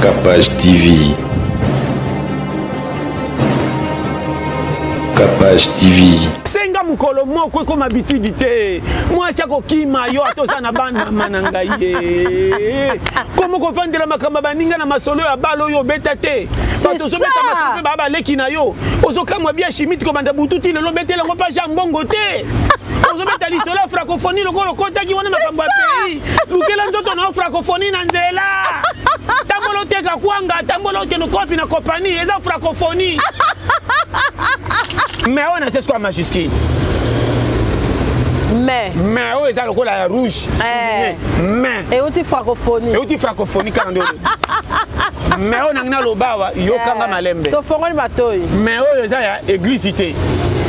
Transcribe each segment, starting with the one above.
Capage TV. Capage TV. Senga mokolo moko ekoma bitidi te mwasi akokima yo ata oza na bana na ngai ye komo kovandela makambo ya baninga na masolo ya balo oyo obeta te bato ozobeta masolo mpe baa baleki na yo ozokamwa bia chimite kobanda butu ti lelo obetela yango page ya mbongo te ozobeta lisolo ya francophonie lokola okotaki wana makambo ya pays lukela nzoto na yo francophonie na nzela tambola oteka kwanga tambola okende kopi na kopani eza francophonie mais oyo na te sikoya majuscule mais mais oyo eza lokola ya rouge eh. mais euti francophonie euti francophonie kaka nde mais oyo nangi naloba awa yokanga eh. malembe tofongoli matoi mais oyo eza ya église te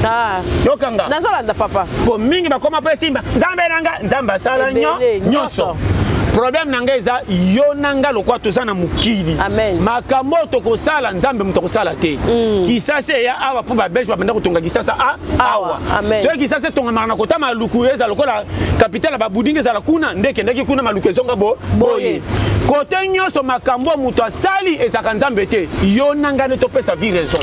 ah. yokanga nazolanda papa mpo mingi bakoma mpo esimba nzambe na nga nzambe asala nyonso problème na ngai eza yo na nga lokwa toza na mokili makambo oyo tokosala nzambe moto akosala te mm. kisasa eya awa mpo babelge babanda kotonga kisasa a awa soki kisasa etongamaka na kota maluku ezala lokola kapitale ya babudinga ezala kuna nde ekendaki kuna maluku ezonga bo boye kote nyonso makambo oyo moto asali ezalaka nzambe te yo na ngai nde topesa vie raison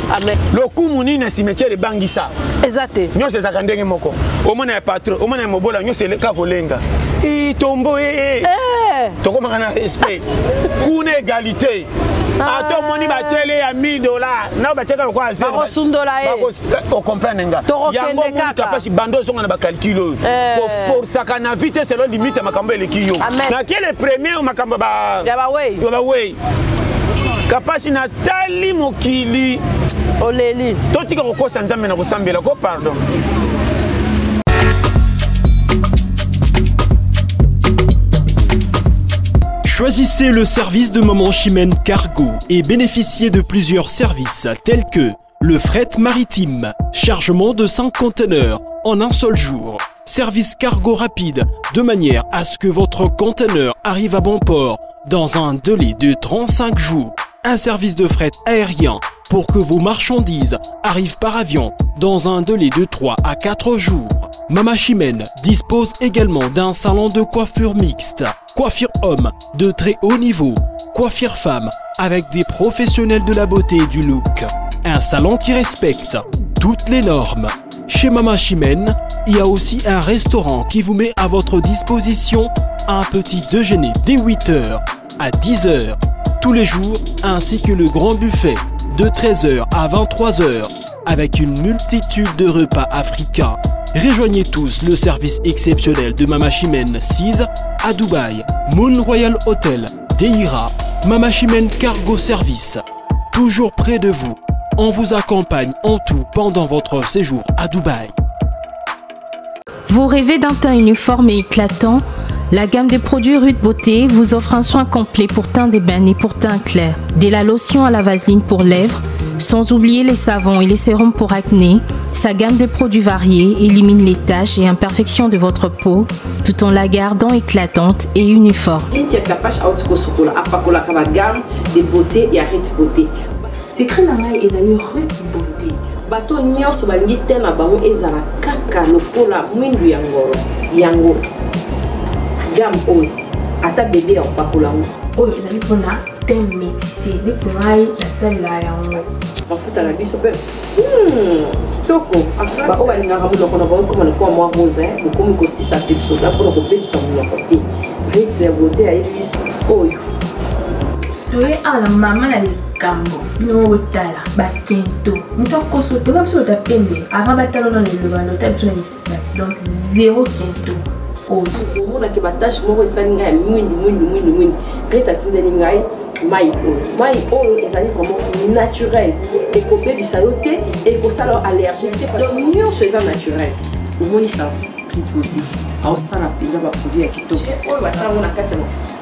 lokumu nini na cimetière ebangisa eza te nyonso ezalaka ndenge moko omona ya patron omona ya mobola nyonso eleka kolenga itombo e eh. tokomaka na respect kuna égalité ah. ata omoni batiele ya 1000 dollars nao batiaka lokola bakosundola ye ocomprendre nga yango omoni kapasi bando ozonga na bacalcule oyo eh. koforsaka na vie te selon limite ya makambo eleki yo nakie le premier makambo ya bawei kapasi natali mokili oleli totika kokosa nzambe na kosambela ko pardon. Choisissez le service de Maman Chimène Cargo et bénéficiez de plusieurs services tels que le fret maritime, chargement de 5 conteneurs en un seul jour, service cargo rapide de manière à ce que votre conteneur arrive à bon port dans un délai de 35 jours, un service de fret aérien pour que vos marchandises arrivent par avion dans un délai de 3 à 4 jours. Mama Chimène dispose également d'un salon de coiffure mixte, coiffure homme de très haut niveau, coiffure femme avec des professionnels de la beauté et du look. Un salon qui respecte toutes les normes. Chez Mama Chimène, il y a aussi un restaurant qui vous met à votre disposition un petit déjeuner dès 8h à 10h tous les jours ainsi que le grand buffet de 13h à 23h avec une multitude de repas africains. Rejoignez tous le service exceptionnel de Mama Chimène 6 à Dubaï, Moon Royal Hotel, Deira, Mama Chimène Cargo Service. Toujours près de vous, on vous accompagne en tout pendant votre séjour à Dubaï. Vous rêvez d'un teint uniforme et éclatant? La gamme de produits Ruth Beauté vous offre un soin complet pour teint d'ébène et pour teint clair. Dès la lotion à la vaseline pour lèvres, sans oublier les savons et les sérums pour acné, sa gamme de produits variés élimine les taches et imperfections de votre peau tout en la gardant éclatante et uniforme. Cynthia Kapash auti kosukola apakolaka ba gamme de beauté ya Ruth Beauté. Secret na ngai ezali Ruth Beauté. Bato nyonso balingi te na bango ezala kaka lokola mwindu ya ngolo. Yango gamme oyo ata bebe ya kopakola yango. Oyo ezali mpona teint métissé neti ngai nasalela yango. Mafuta na biso mpe kitoko. Baoyo balingaka monoko na bango ekoma lokola mwa rose, bokomi kosisa pepsoda mpona kobebisa monoko te. Ruth ya beauté ayebi biso oyo. Toye awa na mama na likambo bino botala bakento moto akoso te biso bota pembe avant batala nano eloba lota biso na misapi donc zero kento oyo omonaki batache moko esali ngai ya mwindu mwindu mwindu mwindu. Rita atindeli ngai mai oyo. Mai oyo ezali vraiment naturel, ekobebisa yo te, ekosala yo allergie te, donc nyonso eza naturel. Omoni sa Ruth Beauté aosala mpenza baproduit ya kitoko oyo basala yango na kati ya mafuta.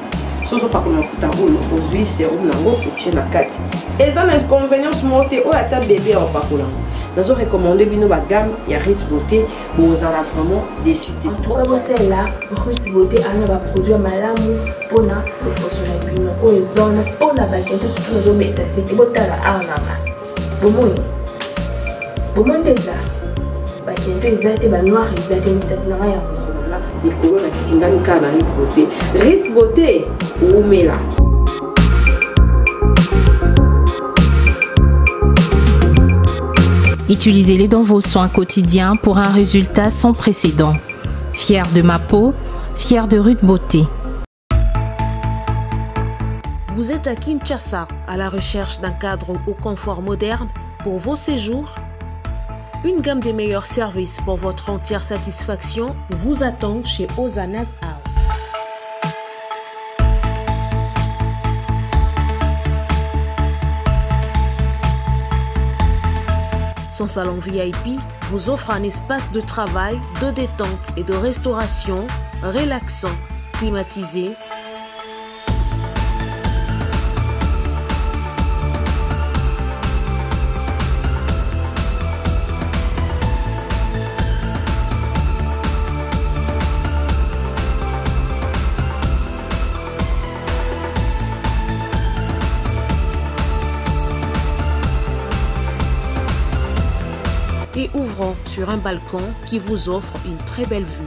Soki ozopakola mafuta oyo ozwi serum nango otie na kati, eza na inconvénience moko te. Oyo ata bebe ya opakola yango, nazo recommander bino ba gamme ya Ruth Beauté, bozala vraiment déçu te. En tout cas bosalela Ruth Beauté ana ba produit ya malamu mpona loposo na bino oyo eza wana mpona bakento surtout nazobeta sete. Botala awa nanga bomoi bomoi nde eza bakento eza te, banoir eza te, misapi nanga ya kozonga likolo na tingami kaka na Ruth Beauté. Ruth Beauté wumela. Utilisez-les dans vos soins quotidiens pour un résultat sans précédent. Fier de ma peau, fier de Ruth Beauté. Vous êtes à Kinshasa à la recherche d'un cadre au confort moderne pour vos séjours? Une gamme des meilleurs services pour votre entière satisfaction vous attend chez Ozana's House. Son salon VIP vous offre un espace de travail, de détente et de restauration relaxant, climatisé, et ouvrant sur un balcon qui vous offre une très belle vue.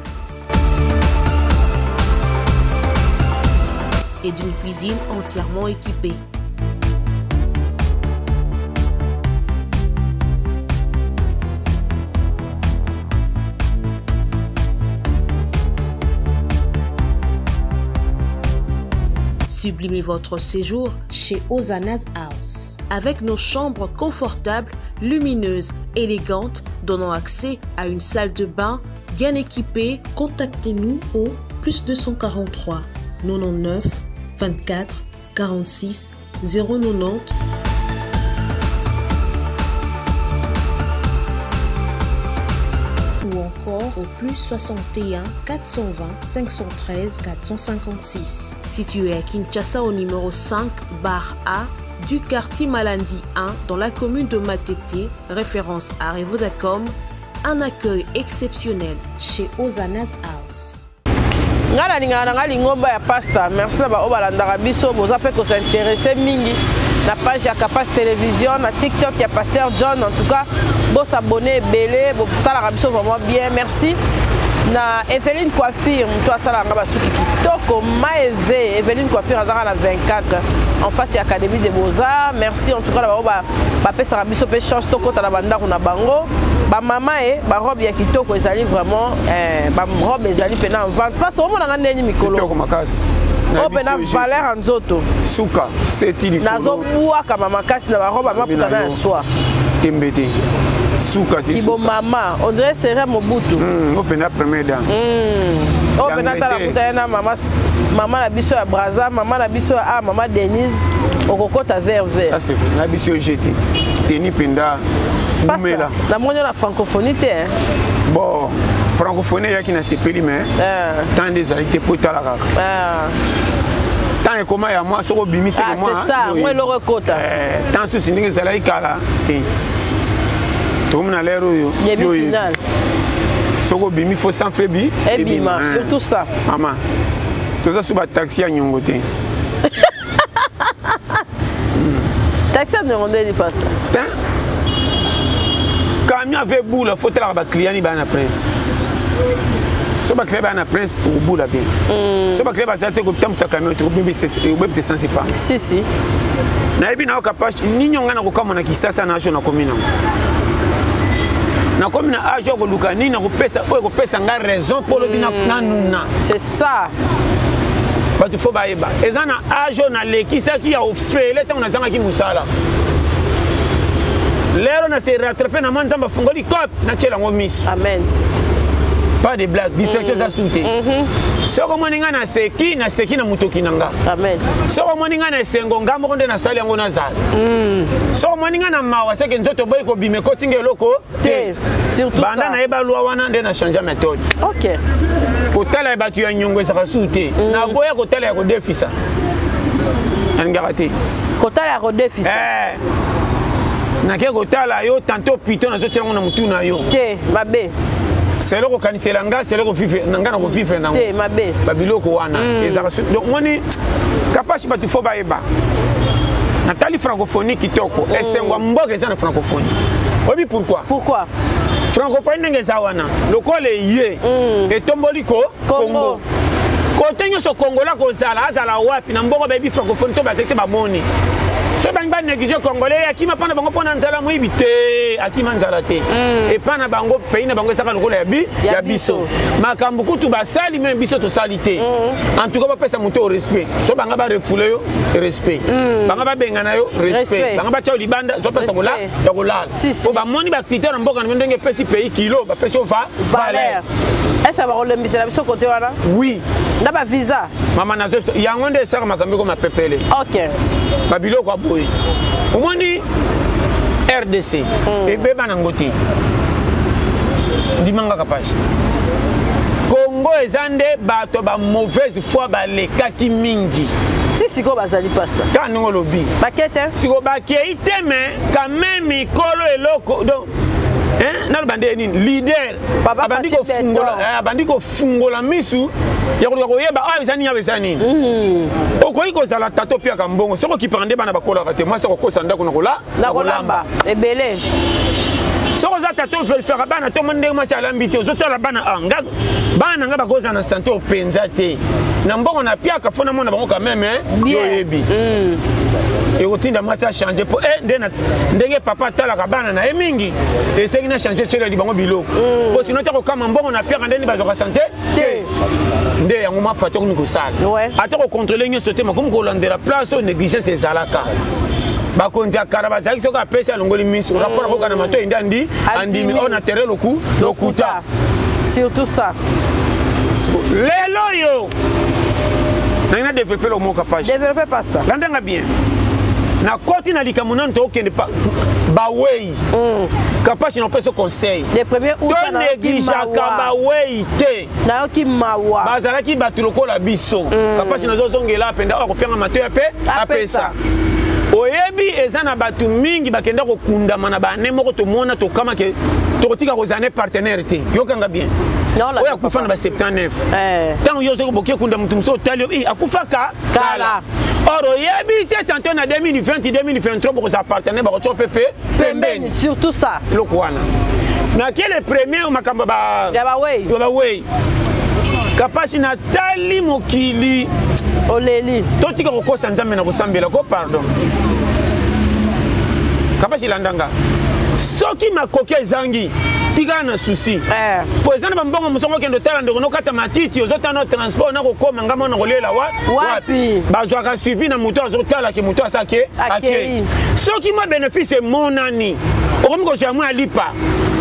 Et d'une cuisine entièrement équipée. Sublimez votre séjour chez Ozana's House. Avec nos chambres confortables, lumineuses, élégantes, donnant accès à une salle de bain bien équipée, contactez-nous au plus 243 99 24 46 090 ou encore au plus 61 420 513 456. Situé à Kinshasa au numéro 5 bar A du quartier Malandi 1 dans la commune de Matete, référence à Revodacom, un accueil exceptionnel chez Ozana's House. Nga nalingaka na nga lingomba ya pasta. Merci na baoyo balandaka biso, boza mpe kosinteresse mingi na page ya Kapas Télévision, na TikTok ya Pasteur John. En tout cas, bosabone ebele, bosalaka biso vraiment bien. Merci na Eveline Coiffure, moto asalaka nga basuki kitoko, Maeve Eveline Coiffure azalaka na 24 en face ya Académie des Beaux-Arts. Merci en tout cas na bango bapesaka biso mpe chance tokɔta na bandako na bango. Bamama e barobe ya kitoko ezali vraiment, barobe ezali mpena en vente parce que omonanga ndeni mikolo kitoko makasi oyo mpena valeur ya nzoto suka seti likolo nazobwakama makasi na barobe ya maputa na ya soie tembe te suka te kibomama on dirait Serre Mobutu. Oyo mpena première dame. Oyo mpena tala kuta ye na mama, mama na biso ya Braza, mama na biso ya a mama Denise, okokota vert vert. Ça c'est vrai, na biso jete teni mpenza umela. Namoni yo na francophonie te, hein? Bon, francophonie eyaki na sepeli, mais temps nde ezali te po etala kaka temps ekoma ya mwa soki obimisi. Ah, c'est ça, mwa eloko ekota. Temps susu ndenge ezalaki kala te, tokomi na lere oyo demi finale. Soki obimi, faut sans febi ebima, surtout ça. Mama, toza so bataxi ya nyongo te. Taxi ya nyongo ndeni, pasta? Te, camion ave bula, faut talaka baclient ni baya na presse. So baclient baya na presse, okobula bien. So baclient baza te, kotambusa camion te, obebisa essence pa. Si si. Nayebi na yoka page nini ngai nakokamwa na Kisasa na age nakomi nango, nakomi na age ya koluka nini nakopesa oyo ekopesa ngai raison mpo olobi nanuna. C'est ça. Bato faut bayeba eza na age oyo nalekisaki ya ofele ntango nazangaki mosala. Lero na se rattrape na mwa Nzambe afungoli cope, natiela yango miso. Amen. Pas de blague, distraction eza su te. Soki omoni ngai naseki, naseki na motoki na nga. Amen. Soki omoni ngai na esengo, nga moko nde nasali yango nazala. Soki omoni ngai na mawa, seke nzoto boyi kobima, ekoti nga eloko te. Surtout banda ça. Nayeba lwa wana nde na change méthode. Kotala ya bato ya nyongo ezalaka su te. Naboya kotala ya kodefisa, nalingaka te. Kotala ya kodefisa. Eh, nake kotala yo tantôt pito nazotia yango na motu na yo. Te, mabe. Selo kokanisela nga, selo kovivre na nga, na kovivre nango. Te, mabe. Babiloko wana ezalaka donc moni Kapasi, bato faut bayeba natali francophonie kitoko. Esengo ya mboka eza na francophonie. Oyebi pourquoi? Pourquoi? Francophonie ndenge eza wana, lokola eye etomboli ko Congo. Congo kote nyonso, Kongola kozala azala wapi na mboka, bayebi francophonie to bazali te, bamoni. Soki balingi banéglige congolais, akima mpa na bango mpo na nzala, moyibi te, akima nzala te. Epa na bango, pays na bango ezaka lokola ya biso. Makambo kutu basali me biso tosali te. En tout cas, bapesa moto respect. So banga barefouler yo, respect. Banga babengana yo, respect. Banga batya yo libanda, zopesa kola ya kolala. Po bamoni bacritère na mboka na bino ndenge epesi pays kilo, bapesi yo valeur. Ese bakolembisela biso kote wana? Oui. Na bavisa. Mama, nazo yango nde esaka makambo ekoma pepele. Babiloko ya boye, omoni RDC ebeba nango te. Ndimangaka pasi, Congo eza nde bato ba mauvaise foi balekaki mingi. Ti sikoyo bazali, pasteur. Kaka ndenge olobi. Bakete. Sikoyo bakei te, mais quand même mikolo eloko donc naloba nde nini, leader abandi kofungola, abandi kofungola misu ya koluka koyeba awa eza nini, awa eza nini. Okoki kozala tata, opiaka mbongo, soki okipaka nde bana bakolaka te. Mwasi akokosa ndako na kola. Na kolamba ebele. Soki oza tata, overifiaka bana to ndenge mwasi alambi te, ozotala bana. Ah, nga bana na nga bakozala na santé openza te na mbongo na piaka, fo namona bango quand même. Yo oyebi, ekotinda mwasi achange mpo ndenge papa atalaka bana na ye mingi, esengi na change, tieleli bango biloko, po sino te kokama mbongo na piaka ndeni bazwaka santé te. Nde yango mwa fati okomi kosala, ata kocontrôler nyonso te, makomi kolandela place oyo négligence ezalaka. Bakonzi ya kala bazalaki, soki apesi, alongoli miso, rapport akoka na matoi nde andi andimi oyo na terrain loku lokuta. Surtout ça. Lelo oyo nangi na développe lomoka page. Développe, pasteur. Landanga bien, nakoti na likambo nanu, tookende bawei. Kapasi, na opesa conseil, tonégligeaka bawei te. Nayoki mawa. Bazalaki bato lokola biso. Kapasi, nazozongela mpenza oyo akopianga matoya mpe apesa. Oyebi, eza na bato mingi bakenda kokundama na bane moko, tomona tokamake, tokotika kozala ne partenaire te. Yokanga bien, oyo akufa na ba 79, ntango yo ozoki boki ekunda motu mosusu, otali yo akufaka kala. Or oyebi te, tantôt na 2020, 2023, bokozala partenaire, bakotia mpe mpe pembeni. Surtout ça. Eloko wana nake le premier makambo ya bawei. Ya bawei, Kapasi, natali mokili. Oleli. Totika kokosa Nzambe na kosambela ko pardon. Kapasi, landanga, soki makoki ezangi, tikala na susi, po eza na bambongo mosongo. Okende otala ndeko, nokata matiti, ozotala no transport na kokoma ngambo na kolela wa. Wapi? Bazwaka suivi na moto, azotalaki moto asake akei. Soki mwa bénéfice emonani, okomi kozwa mwa lipa,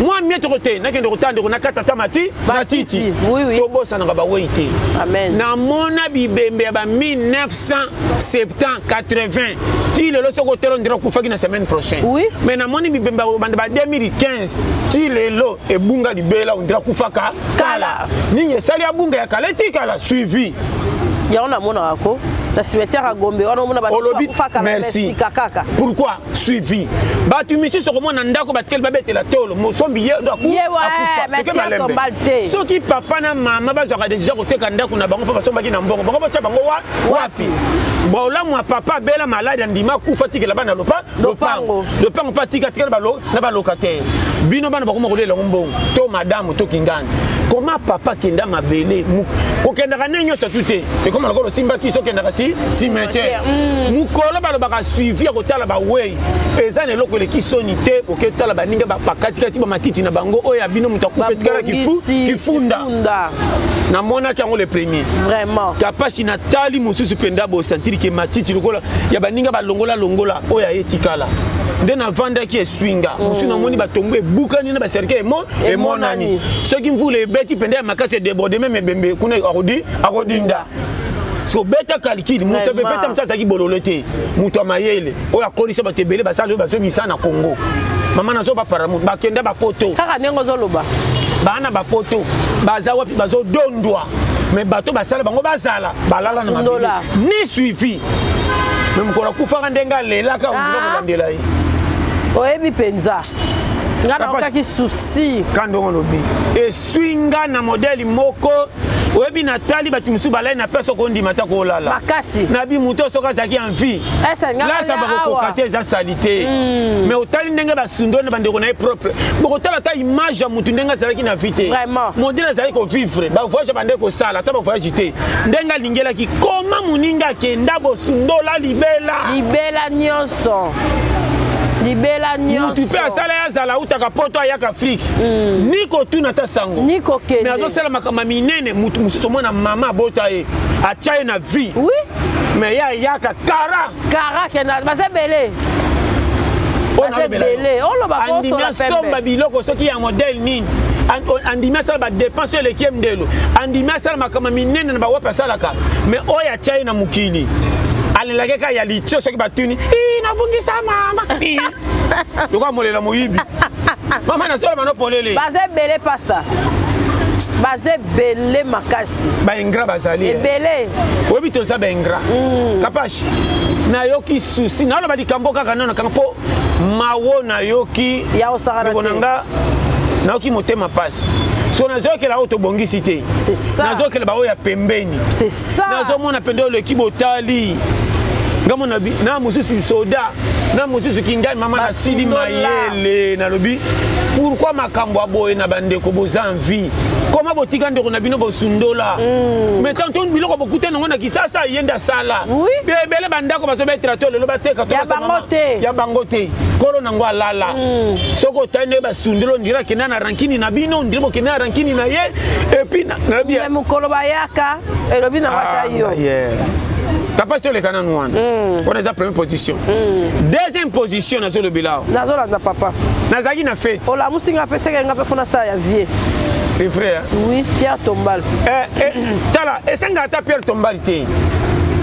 mwa mie toko te, nakende kotala ndeko, nakata ta mati matiti. Tobosanaka bawei te. Namona bibembe ya ba 1970, 80, ti lelo soki otala, ondira okufaki na semaine prochaine. Mais namoni bibembe banda ba 2015 ti lelo ebunga libela, ondira kufaka kala. Nini esali abunga ya kala etikala? Suivi. Yango namonaka ko na cimetière ya Gombe wana, omona Olobi. bakufaka. Merci. Kaka. Pourquoi suivi? Bato misusu okomona ndako batikali, babetela tolo, mosombi ye ndo akufa. Soki papa na mama bazwaka décision koteka ndako na bango mpo basombaki na mbongo, bango botya bango wapi? Bolamu ya papa abela maladi, andima akufa, tikela bana lopango, lopango mpe atika tikela na balocataire. Bino bana bakoma kolela yango mbongo to madamu to kingani. Koma papa akenda mabele, kokendaka nde nyonso tu te, ekoma lokola osimbaki so okendaka si cimetière. Mokolo balobaka suivi ya kotala bawei, eza na eloko eleki soni te. Oketala baninga bakatikati bamatiti na bango, oyo ya bino moto akufa etikala kifunda. Namonaki yango le premier. Vraiment. Kapasi, natali mosusu mpenza, bosantiri ke matiti lokola ya baninga balongola longola, oyo aye tikala nde navandaki eswinga. Mosusu namoni batombo ebukani na bacercueil emonani. Soki mvula ebeti mpenza ya makasi, edéborde, même ebembe kuna akodinda. So beta calcul, moto abepeta mosu azalaki bololo te, moto ya mayele oyo akolisa bato ebele, basala oyo bazomisa na Congo. Mama, nazo bapara moto bakenda bapoto. Kaka ndenge ozoloba. Bana bapoto baza wapi? Bazodondwa, mais bato basala bango bazala balala na mabele, ni suivi. Mais mokolo akufaka, ndenge alelaka, ondima kolandela ye. Oyebi mpenza, nga naokaki souci. Ka ndongo olobi, eswi nga na modele moko. Oyebi, natali bato mosusu balai na place, okondima ata kolala. Makasi. Nabi moto soki azalaki en vie, place bakokoka te, eza sali te. Mais otali ndenge basundoli na bandeko na ye propre, bokotala ata image ya motu ndenge azalaki na vie te, modele azalaki kovivre, bavoyage bandeki kosala, ata bavoyage te ndenge alingelaki. Koma moninga akenda, bosundola libela. Libela nyonso, libela nyonso. Mutu mpe asala ye azala autaka Poto, ayaka Afrike, ni kotuna ata sango, ni kokende. Mais azosala makambo minene. Mutu mosusu omona mama abota ye, atya ye na vie, mais ye ayaka kara. Kara kenda, baza ebele, baza ebele. Oloba. Andimi asomba biloko soki ya modèle nini, andimi asala badépenses oyo eleki ye ndelo, andimi asala makambo minene na bawapi asalaka, mais oyo atya ye na mokili alelaki kaka ya litio. Soki batuni, nabungisa mama, lokola molela moyibi. Mama, nasoloba no polele. Baza ebele, pasteur, baza ebele makasi. Baingrats bazali ebele. Oyebi, toza baingrats. Kapashi, nayoki susi, naloba likambo kaka nano kanga mpo mawo nayoki. Ya osakana. Na nga nayoki motema pasi. So nazokela oyo tobongisi te, nazokela baoyo ya pembeni, nazomona pende oleki botali ngambo na mosusu soda na mosusu kingai. Mama, nasili mayele, nalobi pourquoi makambo ya boye na bandeko boza en vie? Koma botika ndeko na bino bosundola. Mais tanto biloko bokuta nango na Kisasa, ye nde asala ebele. Bandako bazobetela to lelo bateka ya bango te, kolo nango alala. Soki otali nde basundolo, ondire akenda na rancune na bino, ondire bokenda na rancune na ye. Et puis nalobi mokolo bayaka, elobi nango ata yo. Kapasi, toleka nanu wana. Wana eza première position. Deuxième position, nazolobela awa. Nazolanda, papa. Nazalaki na fête. Olamusi nga mpe, seke nga mpe fona sala ya vie. C'est vrai, hein? Oui, pierre tombale. Eh, eh, tala, esengaka ata pierre tombale te.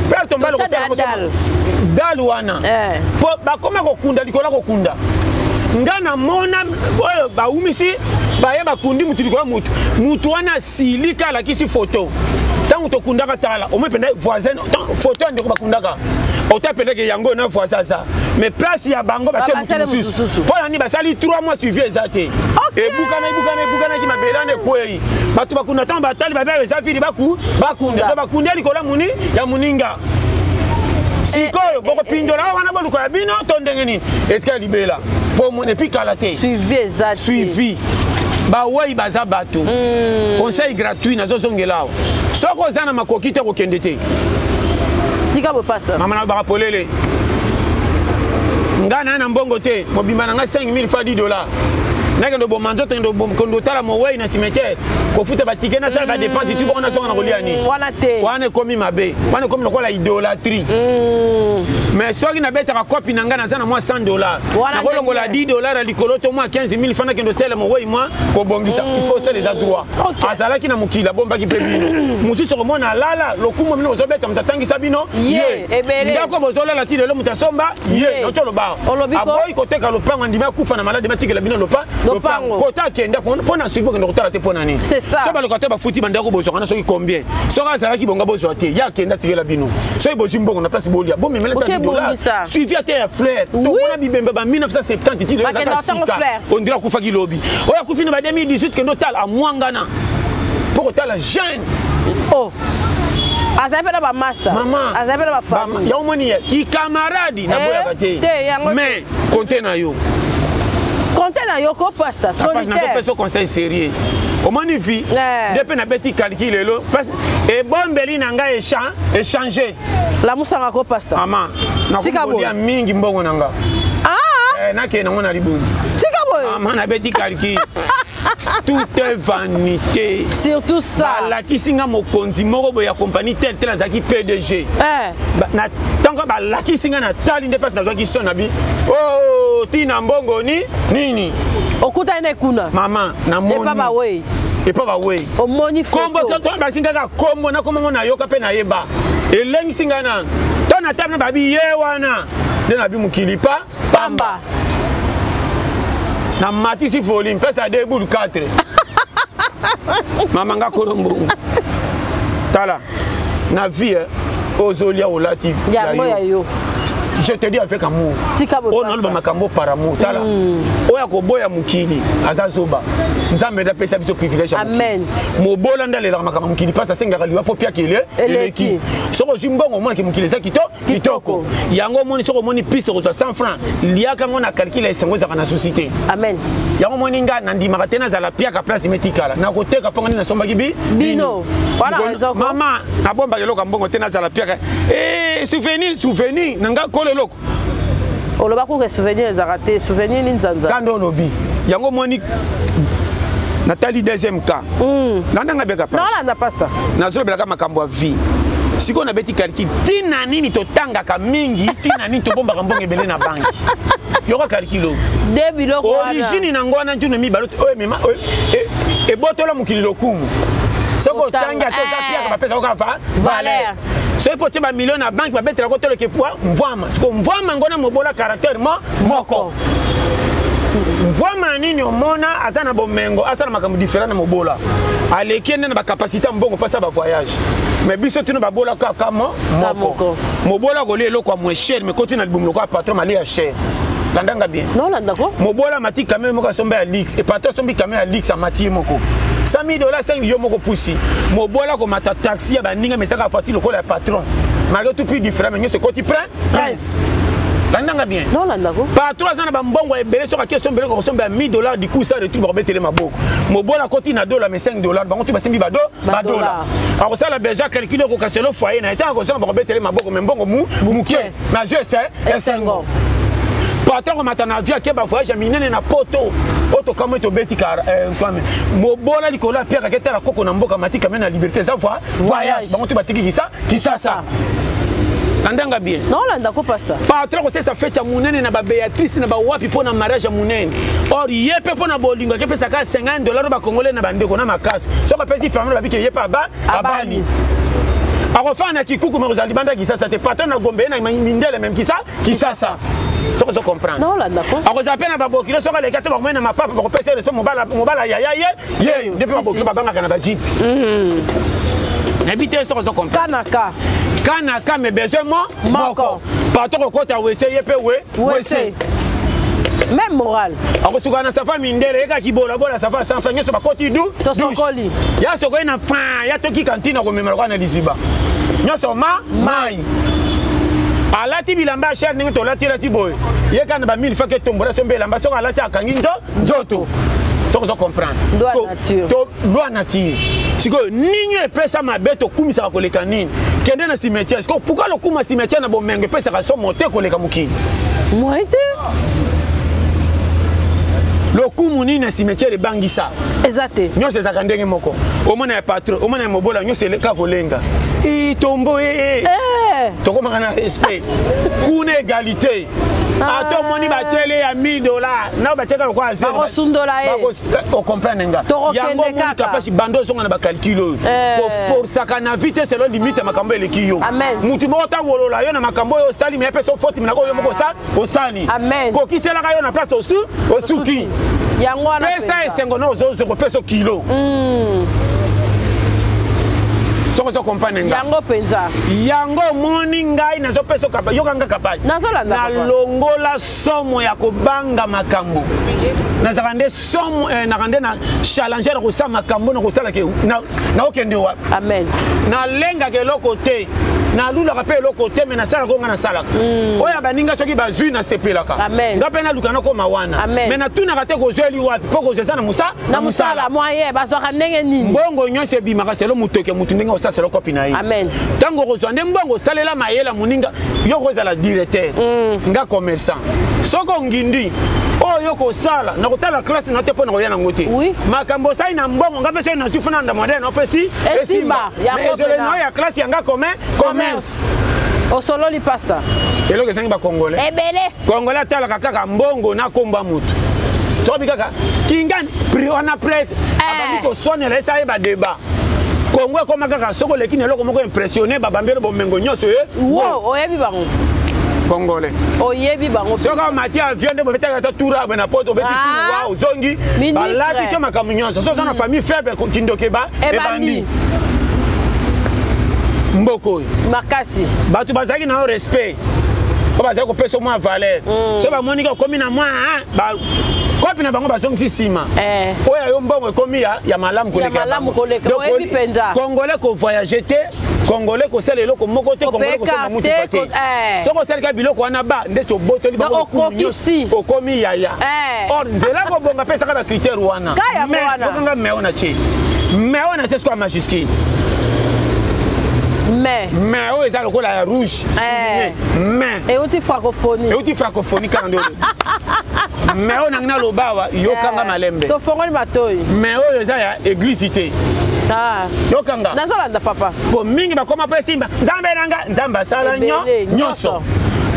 Pierre tombale dal wana po bakoma kokunda likolo ya kokunda. Nga namona oyo baumisi baye bakundi mutu likolo ya mutu. Mutu wana asilika, alakisi foto ntango tokundaka. Tala omoi mpenza voisin, foto ya ndeko bakundaka, ota pendeke yango na voisin aza, mais place ya bango batie mutu mosusu. Mpo na nini? Basali 3 mois, suivi eza te. Ebukana, ebukana, ebukanaki, mabele wana ekwei. Bato bakunda, ntango batali babe eza vide, bakunda do bakunda likolo muni ya moninga. Sikoyo bokopindola awa wana, boluka ya bino to ndenge nini? Etikala libela po et puis kala te. Suivi eza. Suivi. Bawei baza bato. Conseil gratuit nazozongela awa: soki oza na makoki te, kokende te. Tika bopasa. Mama, nalobaka polele, ngai naa na mbongo te. Mobimba na ngai 5000 fois 10 $, nakende oboma nzoto, kende otala mowei na cimetière, kofuta batike, nasala badépenses tu bongo, nasonga na kolia nini? Wana te. Wana ekomi mabe, wana ekomi lokola idolâtrie. Mais soki nabetaka kopi na ngai, naza na mwa 100 $, nakolongola 10 $ ya likolo to mwa 15 000 fa, nakende osala mowei mwa kobongisa. Il faut osala, eza droit. Azalaki na mokili, abombaki mpe bino. Mosusu okomona alala, lokumu bino bozobeta, moto atangisa bino ye, ndako bozolala ti lelo, moto asomba ye. Noti oloba aboyi koteka lopango, andimi akufa na maladi, batikela bino lopango. Kota akenda mpo na suivi, bokende kotala te mpo na nini? So baloka te, bafuti bandako bozwaka na soki combien. Soki azalaki bonga, bozwa te. Ye akenda, atikela bino. Soki bozwi mbongo na place bolia, bomemela ta 10 $, suivi ate ya fleur. Tomona bibembe ba 1970 ti lelo ezaka sika, on dirait akufaki lobi. Oyo akufi na ba 2018, kende otala, amwangana mpo kotala jeune. Oh, azali mpe na bamaster. Mama, azali mpe na bafamille. Yango moni ye kikamaradi, naboyaka te, mais compte na yo. Compte na yo ko, pasteur solitaire. Nakopesa conseil sérieux. Omoni vie nde mpe nabeti calcul lelo, ebombeli na ngai échange. Lamusanga ko, pasteur. Mama, nakolia mingi mbongo na nga, nakende nango na libumu. Tika boye. Mama, nabeti calcul, tout est vanité. Surtout ça. Balakisi nga mokonzi moko boye ya compagnie tel tel, azalaki PDG. Na ntango balakisi nga, natali nde mpasi nazwaki son na bi o tina mbongo ni nini. Okutani na kuna. Mama, namoni. Epa bawei. Epa bawei. Omoni. Kombo balakisi nga kaka kombo, nakomango, nayoka mpe nayeba, elengisi ngai nanu to na tabi na babi ye wana nde nabi mokili pa pamba. Namatisi volume, mpesa 2 boule 4. Mama, nga kolo mbongo, tala na vie ozolia, olati. Yango ya yo. Je te dis avec amour, oyo naloba makambo par amour. Tala, oyo akoboya mokili aza zoba. Nzambe nde apesa biso privilège ya mokili. Mobola nde alelaka makambo mokili mpasi, asengaka liwa mpo piaki ele eleki. Soki ozwi mbongo, omonaki mokili eza kitoko. Yango omoni, soki omoni piste kozwa 100 franc, liaka yango na calcul ya esengo, ezalaka na susi te. Amen. Yango omoni, nga nandimaka te nazala piaka place metikala nakoteka mponga nde nasombaki bi bino. Mama, nabombaka eloko ya mbongo te, nazala piaka souvenir, souvenir na nga kolo eloko. Oloba kuke souvenir ezalaka te, souvenir ni nzanza. Kanda olobi yango, omoni, natali deuxième cas. Landanga beka. Naolanda, pasteur. Nazolobelaka makambo ya vie. Sikoyo nabeti calcul, ntina nini totangaka mingi, ntina nini tobombaka mbongo ebele na banki? Yoka calcul oyo. De biloko. Origine nango wana, ntino mibale oyo emema ebotola mokili lokumu. Soki otangi, ata oza piaka, bapesaka kaka valeur. Soki mpo otie bamillion na banke, babetelaka otoleke pwa mvwama. Siko mvwama ngo na mobola caractère mo moko. Mvwama nini omona aza na bomengo, asala makambo différent na mobola? Aleki nde na bacapacité ya mbongo, mpasi ya bavoyage. Mais biso tino babola kaka mo moko. Mobola kolia eloko ya moins cher, mais koti na libumu lokola patron malia ya cher. Landanga bien. Mobola amati camion moko, asomba ya luxe, e patron asombi camion ya luxe, amati ye moko 100 000 dollars, 5 yo moko pusi. Mobola komata taxi ya baninga, mesaka voiture lokola ya patron, malgré tout prix différent, mais nyonso ekoti prince. Landanga bien. Patron aza na bambongo ebele, soki ake sombele, kosomba ya 1000 dollars, du coup ça retour, bakobetele maboko. Mobola akoti na dola, mais 5 dollars, bango tu basimbi bado badola. Akosala besoin calcul, okokaselo foyer na ye, ntango akozonga, bakobetele maboko, mais mbongo mu moke, nazwi esengo. Patron komata na avion, ake bavoyage ya minene na poto oyo tokamwe, tobeti kwame. Mobola likolo ya piaka, aketala koko na mboka, mati camion na liberté, eza voyage, bango to batiki kisa Kisasa. Landanga bien. Naolanda ko, pasteur. Patron kosalisa fête ya monene na babéatrice na bawapi mpo na mariage ya monene. Or ye mpe mpo na bolingo akepesaka 50 dollar oyo bakongole na bandeko na makasi. Soki apesi famille, babiki ye mpe abali, akofanda na kikuku, me kozala libanda Kisasa te. Patron na Gombe, ye na mindele, meme kisa Kisasa, soki ozo comprendre. Naolanda ko. Akozala mpe na babokilo, soki aleki ate, bakomai na mapapa, bakopesa ye respect. Mobala yaya ye ye nde mpe babokilo babangaka na bajipe. Nayebi te soki ozo comprendre. Kanaka. Kanaka, mais besoin mo moko. Patron kokota wese, ye mpe we wese. Même moral. Akosuka na safa mindele, yekaki bolabola safa sanfa nyonso, bakoti du Tosokoli. Ya sokoli na fin ya toki kantine, akomema lokola na liziba nyonso ma mai. Alati bilamba ya cher, ndenge tolatilati boye, ye kaka na bamille fake etombola so mpe elamba. Soki alati, akangi nzoto, soki ozo comprendre. Loi nature. Sikoyo nini epesa mabe tokumisaka koleka nini? Kende na cimetière. Sikoyo pourquoi lokuma cimetière na bomengo epesaka somo te koleka mokili? Moi te. Lokumu nini na cimetière ebangisa? Eza te. Nyonso ezalaka ndenge moko. Omona ya patron, omona ya mobola, nyonso eleka kolenga itombo. Tokomaka na respect kuna, égalité. Ata omoni batiele ya 1000 dollar na batiaka lokola. Bakosundola ye. Ocomprendre nga? Yango omoni, kapasi bando ozonga na bacalcul oyo, koforsaka na vie te selon limite ya makambo eleki yo. Mutu moko tawolola yo na makambo oyo osali, me apesa ofoti minaka oyo moko osali, kokiselaka yo na place osuki. Pesa esengo na ozozwa, kopesa kilo, soki ozo comprendre nga. Yango mpenza. Yango omoni, ngai nazopesa yoka nga kapasi. Nalongola somo ya kobanga makambo. Nazalaka nde somo, naka nde na challenger na kosala makambo na kotalaka naokende wapi. Amen. Nalengaka eloko te, nalulaka mpe eloko te, me nasalaka oyo nga nasalaka. Oyo ya baninga soki bazwi, nasepelaka. Nga mpe naluka nakoma wana, me natunaka te kozweli wapi, mpo kozwa eza na na mosala. Moyen bazwaka ndenge nini? Mbongo nyonso ebimaka selo motoki ya motu, ndenge osala selo kopi na ye. Ntango okozwa nde mbongo, osalela mayela moninga. Yo kozala directeur, nga commerçant. Soki ongindi oyo kosala na kotala classe na te, mpo na koya nango te. Makambo osali na mbongo, nga mpe soki nazwi fana na modele na opesi esimba. Ezole na oyo ya classe yanga commerce. Osololi, pasteur. Eloko esangi bacongolais ebele. Congolais atalaka kaka mbongo na komba motu. Soki kaka kingani prix wana, prêtre abandi koswanela esa ye badeba. Kongo ekoma kaka soki oleki na eloko moko impressionné, babambi bomengo nyonso ye. Wo oyebi bango. Congolais. Oyebi bango. Soki omati avion nde bobetaka ata tour abe na poto, obeti tour wa, ozongi, balati so makambo nyonso. So oza na famille faible, kindoki ebandi. Mboka oyo makasi. Bato bazalaki na yo respect po bazali kopesa mwa valeur mm. soki bamoni ka okomi na mwa kopi na bango bazongisi nsima eh. oyo ya yo mbongo ekomi ya malamu koleka congolais kovoyage te congolais kosala eloko moko te congolais kosala motuka te eh. soki osalika biloko wana ba ndeti obotoli bango okomi yaya eh. or nzela kobonga apesaka bacritère wana okanga meo na tie meo na tie sikoya majuscule mais mais oyo eza lokola ya rouge eh. mais euti francophonie euti francophonie kaka nde mais oyo nangi naloba awa yokanga eh, malembe tofongoli matoi mais oyo eza ya église te ah. yokanga nazolanda papa po mingi bakoma mpo esimba nzambe na nga nzambe asala nyonso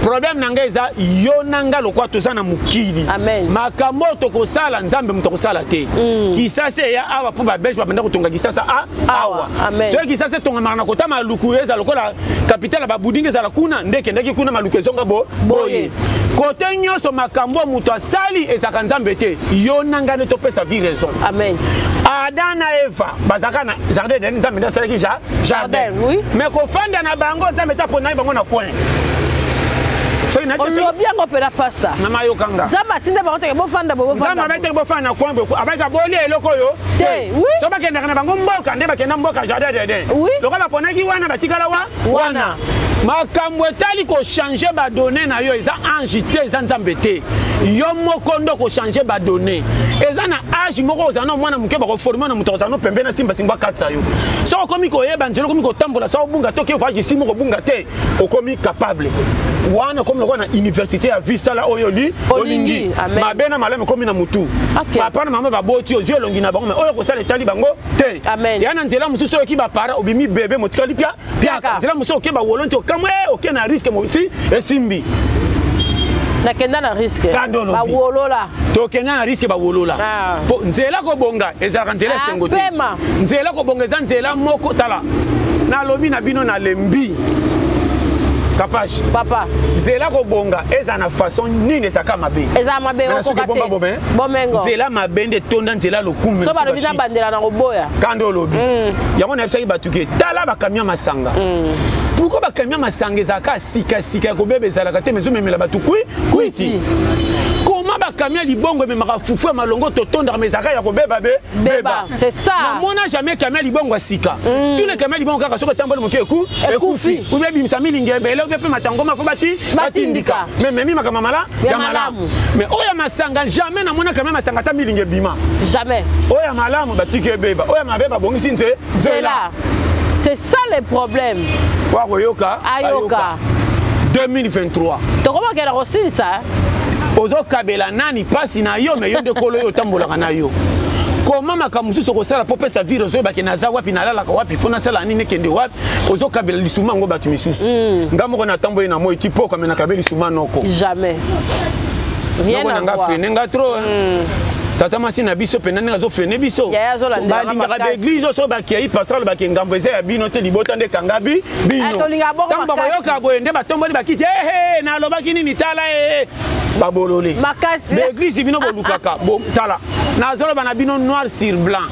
problème na ngai eza yo na nga lokola toza na mokili makambo oyo tokosala nzambe moto akosala te mm. kisasa eya awa mpo babelge babanda kotonga kisasa awa soki kisasa etongamaka na kota maluku ezala lokola kapitale ya babudinga ezala kuna nde ekendaki kuna maluku ezonga bo boye kote nyonso makambo moto asali ezalaka nzambe te yo na ngai nde topesa vie raison amen adam na eva bazalaka na jardin d'Eden nzambe nde asalaki jardin mais kofanda na bango nzambe te aponaki bango na coin olobi yango mpena pasta mama yokanga nzambe atinda bango teke bofanda nzambe abai teke bofanda na coin boye abaika bolia eloko oyo te so bakendaka na bango mboka nde bakenda mboka jardin d'Eden lokola baponaki wana batikala wa wana makambo etali kochange badonne na yo eza ange te eza nzambe te yo moko nde okochange badonne eza na age moko ozala na mwana moke bakoforme na moto akozala no pembe na simba simba akatisa yo soki okomi koyeba nzela okomi kotambola soki obunga te oke voyage esi moko obunga te okomi capable wana okomi lokola na université ya vie sala oyo oli olingi mabe na malamu ekomi na motu papa na mama baboti ozwi elongi na bango me oyo kosala etali bango te ya na nzela mosusu oyoki bapara obimi bebe motikali pia piaka nzela mosusu oke bawolo nti okamwe eh, oke na riske mosi esimbi nakenda na riske bawolola tokenda na riske bawolola ah. po nzela kobonga ezalaka nzela ah, esengo te nzela kobonga eza nzela moko tala nalobi na bino nalembi kapage papa nzela kobonga eza na façon nini ezalaka mabe ezala mabe okoka te bomengo nzela mabe nde etonda nzela lokumu so balobi nabandela na koboya kanda olobi mm. yango nayebisaki bato ke tala bakamio masanga mm. pourkui bakamio masanga ezalaka sikasika ya kobeba ezalaka te mezomemela bato kui kwiti koma bakamio ya libongo ememaka fufu ya malongo totondaka ma ezalaka ya kobeba be beba namona jamais kamio ya libongo ya sika mm. tous les kamio ya libongo kaka soki etamboli moke eku ekufi ubie ebimisa milingi ebele ubie mpe matangoma fo bati batindika me memi makambo mala ya malamu mais oyo ya masanga jamais namona kamio ya masanga ata milingi ebima jamais oyo ya malamu batiki ebeba oyo ya mabe babongisi nze nzela c'est ça le problème oyo akoyoka ayoka 2023 tokomakenda kosilisa ozokabela nani mpasi na yo me yo nde kolo oyo otambolaka na yo koma makambo mosusu okosala mpo opesa vire ozoyebake naza wapi nalalaka wapi fo nasala nini ekende wapi ozokabela lisuma yango bato misusu mm. nga moko natamboli na moi ti poko ame nakabe lisuma noko jamais noko na nga frene nga trop mm. tata mwasi na biso mpenza ndenge azofrene biso balingaka baeglize oyo so bakei pasteur alobaki ngambo eza ya bino te libota nde ekanga bi bino eh, ntango bakoyoka boye nde batomboli bakiti ehe nalobaki nini tala ee babolole baeglize bino bolukaka tala nazoloba na bino noir sur blanc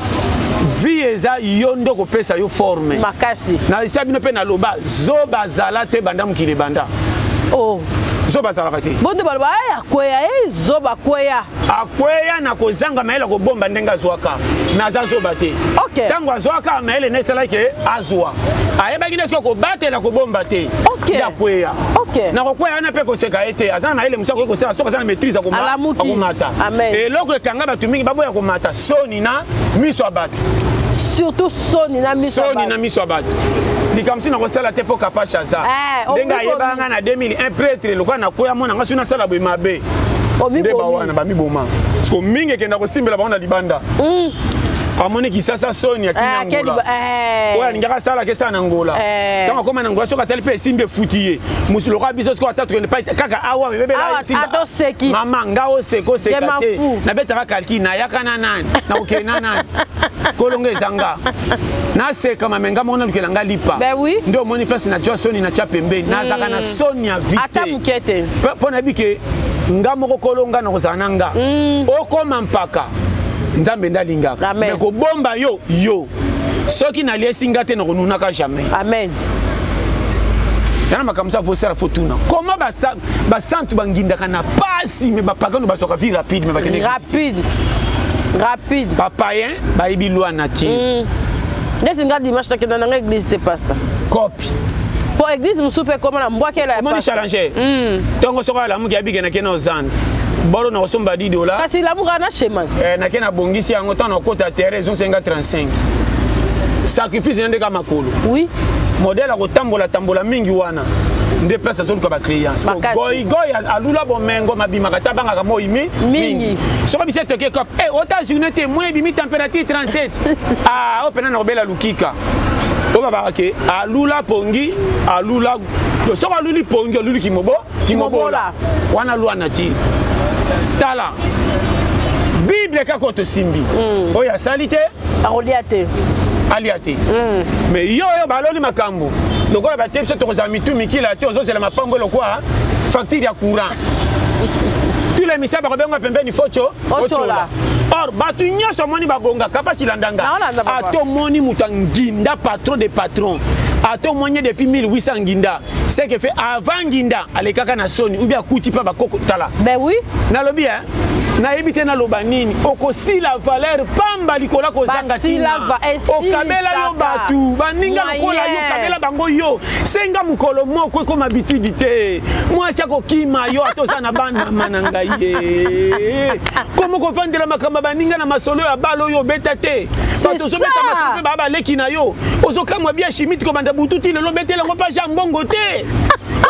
vie eza yo nde okopesa yo forme makasi nalisa bino mpe naloba zoba zala te banda mokili ebanda oh. zoba azalaka te bondo baloba ay akweya e zoba akweya akweya na kozanga mayele kobomba ndenge azwaka me aza zoba te ntango azwaka mayele na esalaki azwa ayebaki nde soki kobatela kobomba te okay. akweya okay. na kokweya wana mpe koseka ye te aza na mayele mosusu akoki kosala soki aza na maîtrise akomata eloko ekanga bato mingi baboya komata soni na miso ya bato surtout soni na miso soni na miso ya bato likambo mosusu nakosala te mpo kapashe aza eh, ndenge ayebaka ngai na 2001 pretre lokola nakwea mwana ngai soki nasala boye mabe nde bawana bamiboma siko mingi ekenda kosimbela bango na libanda mm. amoni kisasa soni akimi eh, angola eh. oyo alingaka asalaka esala na angola ntango akoma na angola soki asali mpe esimbi efuti ye mosu lokola biso sikoyo ata tokende pai kaka awa mama nga oseka oseka te nabetaka kalki nayaka na nani nakokende na nani kolonga eza nga naseka mame nga moko nalukela nga lipa nde omoni place natya soni natya pembeni nazalaka na mm. soni ya vi te mpo nayebi ke nga moko kolo nga nakozala na nga mm. okoma mpaka nzambe nde alingaka me kobomba yo yo soki naliesi nga te nakonunaka jamais amen Yana makambo sa vosala fo tuna. Comment basantu bangindaka na pasi mais bapagano bazwaka vie rapide mais bakende rapide. Rapide. Bapayen bayebi loi nature. Neti nga dimanche nakenda nanga église te pasta. Copie. Po église mosusu mpe ekoma na mbwakela ya Omoni challenger. Ntongo soko alamuki abike nake na ozanda. Bolo na kosomba 10 dollars. Kasi lamuka na schéma. Eh nake na bongisi yango ntango nakota terrain ezonsenga 35. Sacrifice nde ka makolo. Oui. Modèle akotambola tambola mingi wana nde place azoluka baclient. Goigoi alula bomengo mabimaka te abangaka moi mingi. Soki biso etoke cop e ota journée te moi ebimi température 37. Ah oyo mpena nakobela lukika. Oyo babaka ke alula pongi alula soki aluli pongi aluli kimobola wana lwa nature. Tala Bible kaka oyo tosimbi oyo asali te akolia te alia te. Mais yo oyo baloli makambo lokola bateyi biso tokozala mitu mikila te, ozozela mapambo lokola facture ya courant. Tous les misala bakobenga pembeni focho ochola. Or bato nyonso omoni babongaka mpasi landanga. Ata omoni moto anginda patron de patron, ata omoni depuis 1800 nginda, c'est que fait avant nginda alekaka na soni ou bien akuti mpa bakoko tala. Ben oui. Nalobi hein, nayebi te naloba nini, okosila valeur pamba likolo kozanga tina. Okabela yo batu baninga lokola yo kabela bango yo senga mokolo moko ekoma bitidi te. Mwasi akokima yo ata oza na bana mana ngai ye. Komo kovandela makambo baninga na masolo ya balo oyo obeta te. Bato ozobeta masolo mpe baa baleki na yo. Ozokamwa bia chimite kobanda butu ti lelo obetela yango mpa ja mbongo te.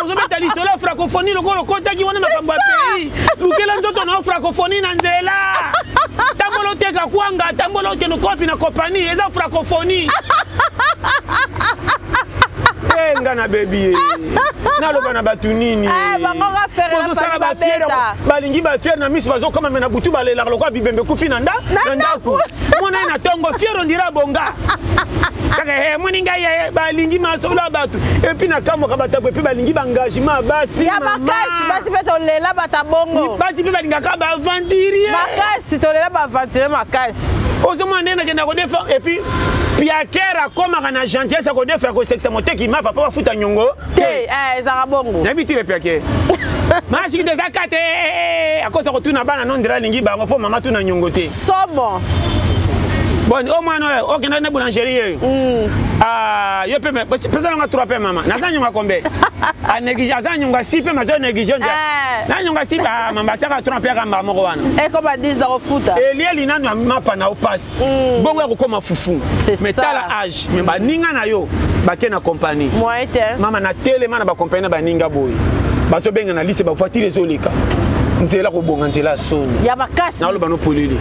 Ozobeta lisolo ya francophonie lokola okotaki wana makambo ya pays. Lukela nzoto na yo francophonie na nzela. Tambola oteka kwanga, tambola okende kopi na compagnie, eza francophonie. Eh nga na baby ye. Naloba na bato nini? Bozosala ba fiere, balingi ba fiere na miso bazokoma me na butu balelaka lokola bibembe kufi na ndako. Mona ye na tongo fiere ondira bonga. Kaka eh moni ngai ye balingi masolo ya bato. Et puis na kamwaka bato et puis balingi ba engagement basi ya makasi, basi pe tolela bata bongo. Basi pe balingaka ba aventurier. Makasi tolela ba aventurier makasi. Ozomona ndenge nakenda kodefa et puis piaker akomaka na gentillesse akodefa ya kosekisa moteki mapa mpo bafuta nyongo te. Ezalaka bongo. Nayebi tile piaker. Masiki te eza kate akosa kotuna bana non ndira alingi bango mpo mama tuna nyongo te. Somo. Bon, o mwana oyo okenda na boulangerie oyo. Ah, yo pe pesa nanga 3 pe mama. Naza nyonga kombe. A néglige, aza nyonga 6 pe mazo néglige ndia. Na nyonga 6 ba mama tiaka 3 pe kamba moko wana. E comme 10 da kofuta. Elieli nanu mapa na opasi. Bongo ya kokoma fufu. Mais tala âge, mais ba ninga na yo bake na compagnie. Moyen te. Mama na telema na ba compagnie na ba ninga boy. Bazo benga na liste ba voiture ezoleka. Nzela kobonga nzela soni. Ya makasi. Na loba no polele.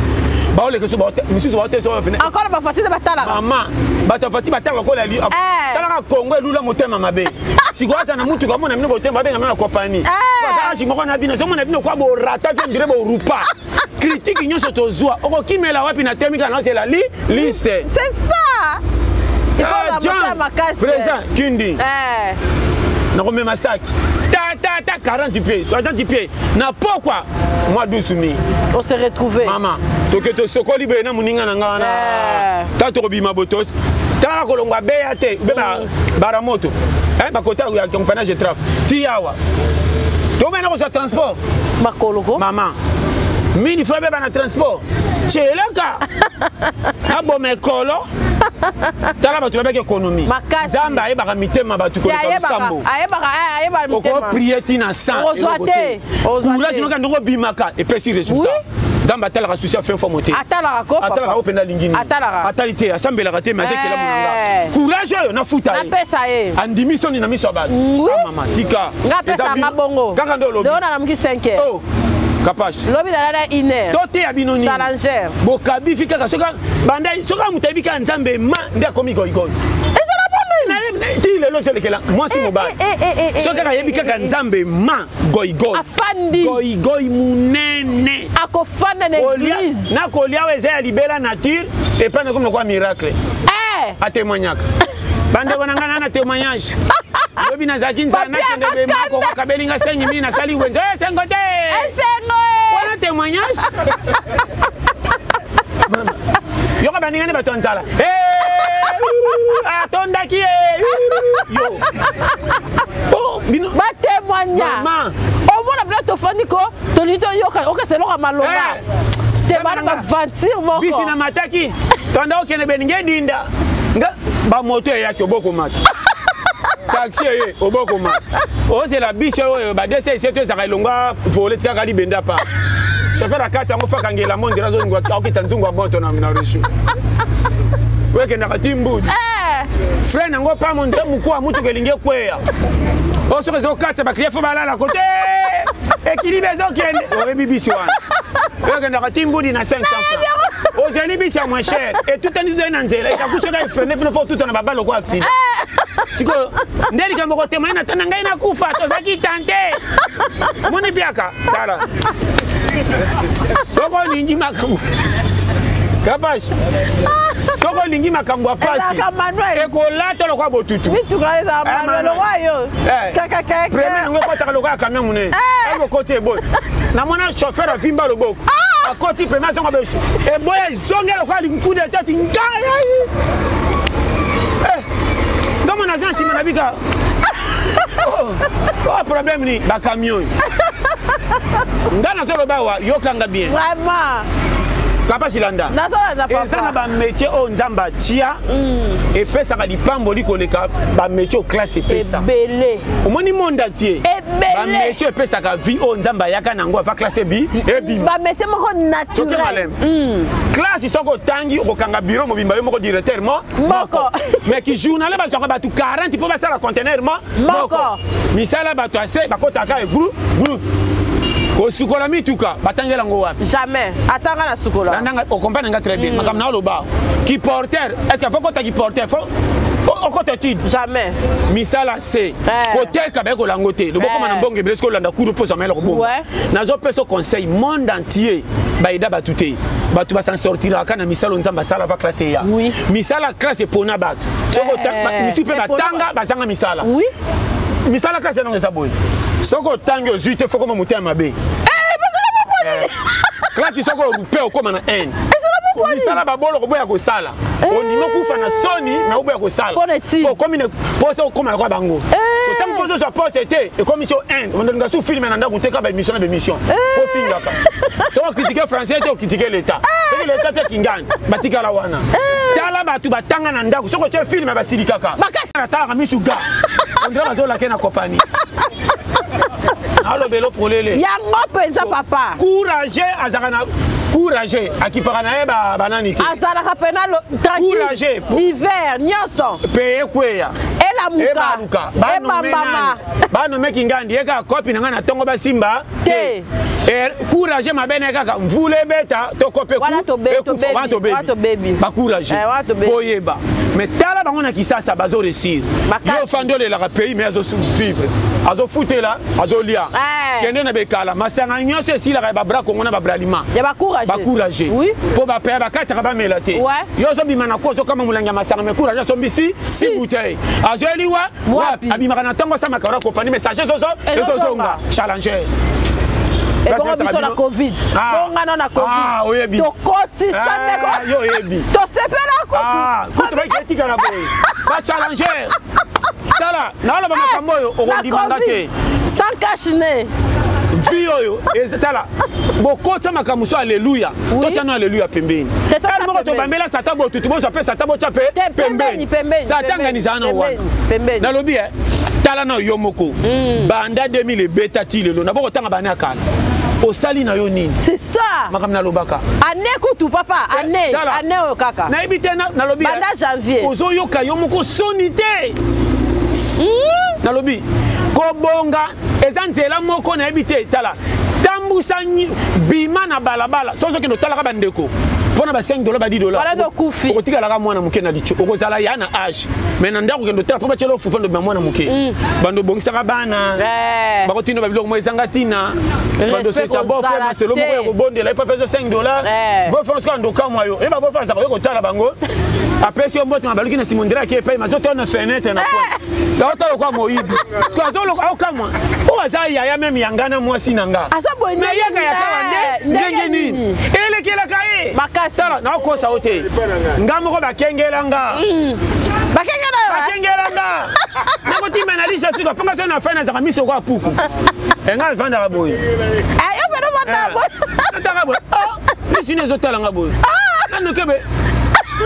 Baoleka so baote misusu baote so pene. Encore ba voiture batalaka. Mama, bato voiture batalaka kola li. Talaka Congo elula motema mabe. Sikoyo aza na mutuka mona bino botema babenga na compagnie. Baza âge moko na bino, zomona bino kwa bo rata vie ndire bo rupa. Critique nyonso tozwa. Okokimela wapi na temika na zela li liste. C'est ça. Il faut la makasi. Présent Kindi. Nakomema sac. Ta ta ta 40 pieds, 60 pieds. Na pokwa moi 12 000. On s'est retrouvé. Maman, toke to sokoli be na muninga na ngana. Ta to bima botos. Ta kolongwa beya te, be ba baramoto. Hein ba kota ya compagnie je traf. Ti yawa. To mena ko transport. Makoloko. Maman. Mini fa be ba na transport. Chelaka. Abo mekolo. Tala bato babaki économie. Nzambe ayebaka mitema bato koleka losambo. Ayebaka mitema. Oko prier ti na sang. Ozwa te. Courage noka ndongo bimaka epesi résultat. Nzambe atalaka souci ya fin fois mote. Atalaka ko papa. Atalaka openda lingi nini. Atalaka. Atali te, asambelaka te, mais azekela monanga. Courage oyo nafuta ye. Napesa ye. Andimi soni na miso ya bato. Ah mama, tika. Nga pesa nga bongo. Kaka ndo lobi. Leo na namuki 5 heures. Oh. Kapash. Lobi na lala 1 heure. Tote ya bino nini? Challenger. Bokabi fi kaka soka banda soka mutu ayebi kaka Nzambe ma nde akomi goigoi. Ezala bonne. Ti lelo ezolekela mwasi mobali. Soki kaka ayebi kaka Nzambe ma goigoi. Afandi. Goigoi munene. Akofanda na église. Na kolia oyo eza ya libela nature epai na komi lokola miracle. Atémoignaka. Bandeko na ngai na témoignage. Lobi nazalaki nzala nakende bemako kakabeli nga sengi mingi nasali wenze. Esengo te. Esengo. Wana témoignage. Mama. Yoka baninga ne bato ya nzala. Atondaki ye. Yo. Oh, bino. Batémoigna. Omona bino tofandi ko tolingi toyoka okesa eloko ya malonga. Eh. Te bana baventure moko. Bisi na mataki. Tanda okende beninge dinda. Nga bamoto eyaki obokomata. Taxi eye obokoma. Ozela bisi oyo ba desa ese to ezaka elongwa vole tikaka libenda pa. Chauffeur akati yango faka ngela monde nazo akita nzungu ya moto na na rechaud. Wekendaka ti mbutu. Eh. Frein yango pa mondre mokuwa motuka elingi ekweya. Oyo soki ezokatisa baklia fo balala kote ekilibe ezokende oyebi bisi wana oyokendaka ti mbudi na 500 francs ozeli bisi ya moins cher etutani tutani na nzela ekakusoka efrene bino fo otutana babala lokola accident sikoyo nde likambo kotemoye na tana ngai nakufa tozalaki tante omoni piaka tala soki olingi makambo kapashi soki olingi makambo ya pasi ekolata lokola botutu eh, premier yango ekotaka lokola camion monene eh. ekokoti eboyi namona chauffeur avimba loboko ah! akoti premier azonga besu eboyi ezongi lokola linkuda etati ngai eh, ndomo naza na nsima na bika oh, oh, problème ni bacamion nga nazoloba awa yokanga bien vraiment papa silanda eza na bamétier oyo nzambe atia mm. epesaka lipamboli koleka bamétier oyo classe epesa omoni monde entier bamétier epesaka vie oyo nzambe ayaka na yango ava classe ebi ebima bamétier moko naturel mm. classe soki otangi okokanga bureau mobimba yo moko directeur mo moko mais ki journal bazwaka bato 40 mpo basala conteneur mo moko misala bato ase bakotaka e groupe groupe kosukola mituka batangela yango wapi jamais atanga na sukola landanga okomprendre nga très bien mm. makambo na oloba ki porteur est ce que faut kota ki porteur faut okota étude jamais misala se eh. koteka bayekola yango te lobokoma na eh. mbongo ebele soki olanda kuru mpo ozwa mayele kobonga nazopesa conseil monde entier bayeda bato te bato basan sortiraka na misala nzambe asala va classe eya misala classe epona bato soki eh, misusu mpe batanga bazanga misala misala classe yango eza boye soki otangi ozwi te fokoma motema mabe eh, classe soki mpe okoma na haine misala babolo koboya kosala eh. ondimi okufa na soni na oboya kosala okomi posa okoma lokola bango otango mposa ozwa pose te ekomi so inde ondolinga su filme na ndako te ka baémission na baémission ofingaka soki okritike français te okritike l'état soki l'état te kingani batikala wana tala bato batanga na ndako soki otie filme basilikaka natalaka misu ga ondira bazolake na compagnie alobelo polele yango mpenza papa courage azalaka na courage akipaka na ye banani te azalaka mpena courage hiver nyonso mpe ekweya elamuka ebambama banome kingandi ye kaka kopi na ngai na ntongo basimba te eh, courage mabe na ye kaka mvula ebeta to kope wana tobebi bacourage mpo oyeba mais tala bango na kisasa bazo réussir yo ofandi olelaka pays mais azo vivre azofutela azolia eh. kende na bekala masanga nyonso esilaka ya babra kongo na babralima bacourage mpo bapaya bakataka bamela te yo ozobima na ko ozokama molangi ya masanga mais courage asombi si si bouteille azweli wa wapi abimaka na ntongo asamaka wana kopani mais sachet zozo ezozonga challenger ebongo biso na covid ah. bongana na covid ah, oyebi tokotisa ah, ndeko yo oyebi tosepela kutu kutu baiketikala boye bachallenger tala naloba makambo oyo okondima nga te sans cache nez vie oyo tala bokotisa makambo mosusu aleluya totya no aleluya pembeni ere moko tobambela satan botutu bozwa mpe satan botya mpe pembeni satan nganizala na wana nalobi e tala na yo moko mm. banda 2000 ebeta ti lelo naboko kotanga bana ya kala osali na yo nini c'est ça makambo nalobaka année kutu papa eh, année année oyo kaka nayebi te nalobi banda janvier ozoyoka yo moko soni te mm. nalobi kobonga eza nzela moko nayebi te tala tambusa bima na balabala soki ozokende otalaka bandeko mpo na ba 5 dola ba 10 dola okotikalaka mwana moke na litio okozala ya na age mais na ndako okende otala mpo batyela ofufa ndobima mwana moke mm. bando obongisaka bana eh. bakotinda babiloko moko ezanga ntina bando osesa bofe masolo moko ya kobondela ye papa ezo 5 dola eh. bofe soki andokamwa yo ye babofe azaka oye kotala bango apesi yo mbote mabaluki na nsima ondira ake epai mazotala na fenetre na coin aotala lokola moyibi siko azoloka aokamwa oyo aza yaya meme ya nga na mwasi na nga me yaka yakawa nde ndenge nini elekelaka ye. Ebele tala, nakokosa yo te, nga moko bakengela nga. Bakengela yo? Bakengela nga. Nakotimba na liso suka mpo nga so na fai nazaka miso kwa puku. Enga evandaka boye. Yo mpe ovandaka boye? Nataka boye, miso nini ezotala nga boye? Nanoke boye,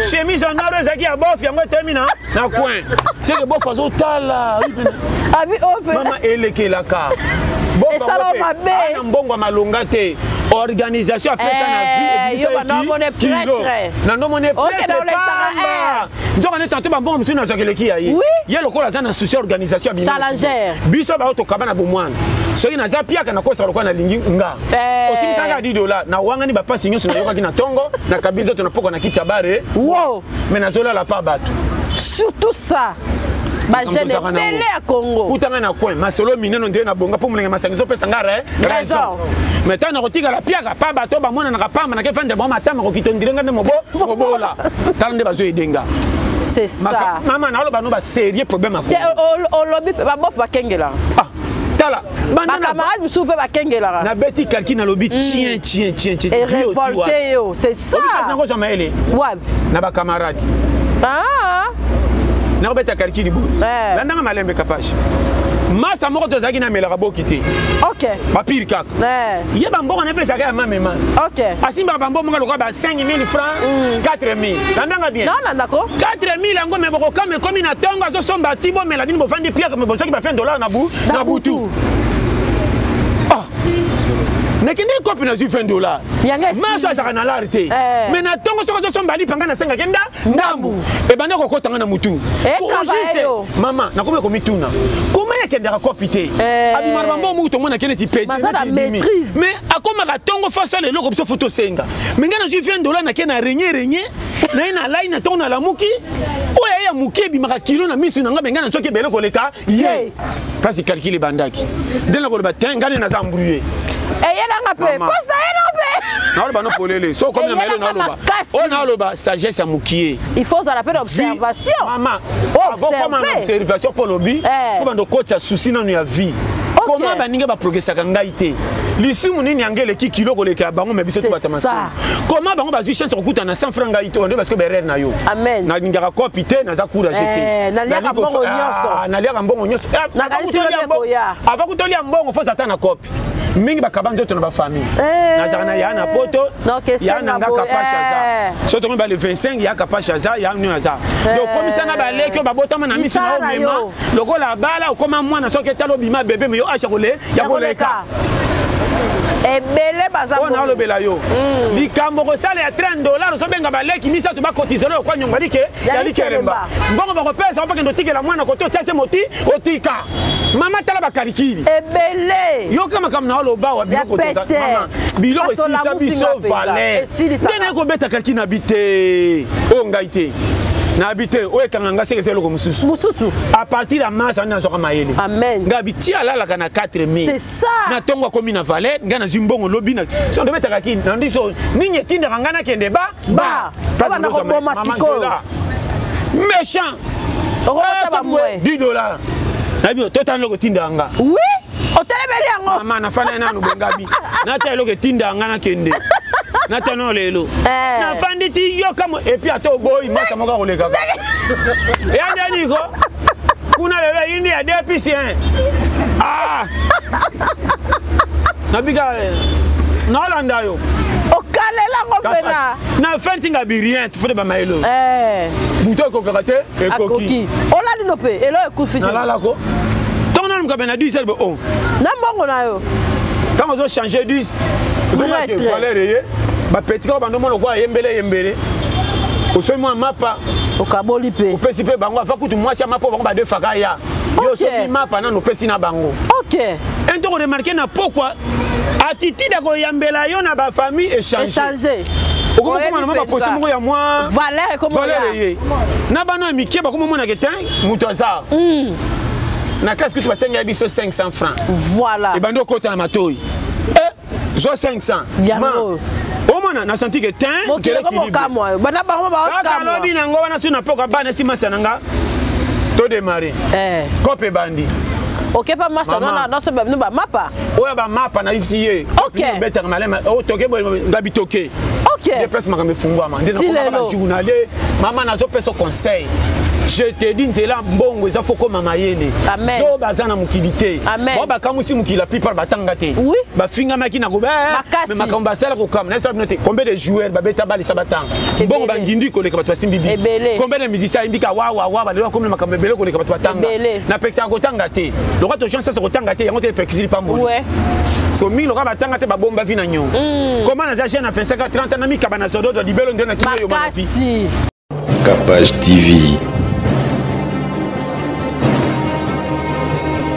chemise en noir ezalaki ya bof, yango etemi na coin, seke bof azotala. Mama, elekelaka. Esala mabe. Na mbongo ya malonga te, organisation apesa na vie kilo na ndomoni prêtre pamba. Nzoka nde tanto bambongo mosusu nazwaka eleki ya ye. Ye lokola aza na souci ya organisation ya biso, bao tokaba na bomwana. Soki naza piaka, nakosaka lokola nalingi nga. Osimisaka 10 dollar, nawangani bapasi nyonso nayokaki na ntongo, nakabi nzoto na poko na kiti ya bare, mais nazolala pa bato. Surtout ça, bajeune ebele ya Congo. Kutanga na coin, masolo minene ndenge na bonga mpo molenge masanga ezopesa nga raison. Mais ntango nakotikala piaka pa bato bamonanaka pamba, nake fandela bango matama kokita ondire nga nde mobola. Tala nde bazoyedenga. C'est ça. Mama, naoloba no basérieux problème. Olobi babof bakengelaka. Ah, tala. Bacamarade mosusu mpe bakengelaka. Nabeti calcul, nalobi: tiens, tiens, tiens, tiens. Erévolte yo, c'est ça. Nakozwa mayele na bacamarade. Nakobeta calcul boye, landanga malembe. Kapage masa moko tozalaki, namelaka boki te, bapire kaka. Ye bambongo napesaka ya mamema, asimbaka bambongo moko lokola ba 5000 francs, 4000. Landanga bien, 4000 yango. Me bokokama ekomi na ntongo, azosomba ti bomela bino, bofandi piaka, me bozwaki ba 20 dollar na butu. Nakende kopi, nazwi 20 dollar. Maso azalaka na lare te, mais na ntongo soki azosomba lipa, ngai nasengaki nda ndambu. Ebandi kokotanga na mutu. Mama, nakomi komituna koma yakendaka kopi te, abimaka bambongo muku tomona ke neti pete, mais akomaka ntongo fa asala eloko, biso fo tosenga. Me ngai nazwi 20 dollar, nake na renye renye naye na lai na ntongo, nalamuki, oyo aye ya moke ebimaka kilo na misu na ngai, me ngai nazwaki ebele koleka ye. Place calcul ebandaki nde nakoloba te, ngai nde naza embrouillé. Eyelanga mpe poste, ayelanga mpe. Naoloba no polele, so okomi na mayele, naoloba oyo naoloba sagesse ya mokie. Il faut ozala mpe na observation. Mama, avokoma na observation mpo olobi fo bando okotisa souci nanu ya vie. Koma baninga baprogresaka, ngai te. Lisumu nini yango eleki kilo koleka ya bango? Me biso to bato ya masumu, koma bango bazwi chance kokutana na 100 franc, ngai te. Bando parce que berere na yo, nalingaka kopi te, naza courage te. Naliaka mbongo nyonso. Naliaka mbongo nyonso. Avant kutolia mbongo, fo ata na kopi mingi. Bakaba nzoto na bafamille, nazalaka na ya na poto, ya na nga Kapashe aza. So tokomi ba le 25, ya Kapashe aza, ya nini aza. Donc komisa na baleki oyo babotama na miso na omema lokola bala okoma mwana, soki etala obima bebe, me yo asha ya koleka. Ebele baza. Oyo naolobela yo, likambo kosala ya 30 dollar, ozobenga baleki misato bakotizela oyo kwa nyongo alike ya likelemba. Mbongo bakopesa opakende otikela mwana kote, otya se moti otika. Mama, tala bakalikili. Ebele. Yoka makambo na oloba wa biloko, mama, biloko esilisa biso valeur. Nde naye kobeta calcul na bi te, oyo ngai te, nayebi te oyo ekanga nga seke eza eloko mosusu. Mosusu. À partir ya mars wana nazwaka mayele. Amen. Ngai bi ti alalaka na 4000. C'est ça. Na ntongo akomi na valeur, ngai nazwi mbongo lobi na so ndobetaka ki nandi so nini etindaka ngai nakende ba ba Place koboma sikoyo. Méchant. Okobota bamwe. 10 dollars, nayebi totala eloko etindaka nga. Oui, otelemeli yango. Mama, nafanda nanu bongabi, natala eloko etindaka nga nakende, natala lelo. Nafandi ti yoka et puis ata oboyi masa moko akolekaka eya ndeniko kuna lelo eyindi ya depisi. Ah, nabika naolanda yo. Okalelango mpena. Na fin ntinga bi rien, tufode bamayelo buto ekokaka te, ekoki. Olali no mpe elo ekufi te. Nalalako ntongo naluka be na 10 heures be o. Na mbongo na yo. Ntango ozochange 10, ozomaki valeur eye bapeti kaka bando mona lokola yembele yembele, osomi mwa mapa. Okaboli mpe. Opesi mpe bango ava kutu mwasi ya mapa, bango badefaka ya yo, osomi mapa nano, opesi na bango. Ntoko remarquer na pokwa, attitude ya koyambela yo na bafamille echange. Okomokoma na mwa baposte moko ya mwa valeur. Eye na bana ya mike bakomomonaka te moto aza na classe kutu basengai biso 500 francs. Voilà. Ebandi okota na matoi, zwa 500. Yango. Omona na senti ke tin. Alobi nango wana so na poka bana esi masa na nga to démarrer kope ebandi. Okepa masa naso no bamapa. Oyo bamapa nayebisi ye obetaka malema, otoke ngabi toke. Nde place makambo efungwama nde nakomaka bajournalier. Mama, nazopesa conseil, je te dis, nzela mbongo eza fo koma mayele. So baza na mokili te, bao bakamwisi mokili, la plupart batanga te, bafingamaki na kobe, mais makambo basala kokama. Nayebisa bino te, combien de joueurs babeta balisa batanga mbongo, bangindi koleka bato basimbi bi? Combien de musiciens ayimbika wawawa, balelo akomi na makambo ebele koleka bato batanga? Napekisaka kotanga te, lokola tochance sasa kotanga te, yango te epekisili pamboli. Parce que mingi lokola batanga te, babomba vi na nyongo. Comment naza jeune na 25 30 ans, na mikaba na zododo libelo nde na kino yo mana vi. Capage TV.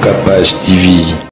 Capage TV.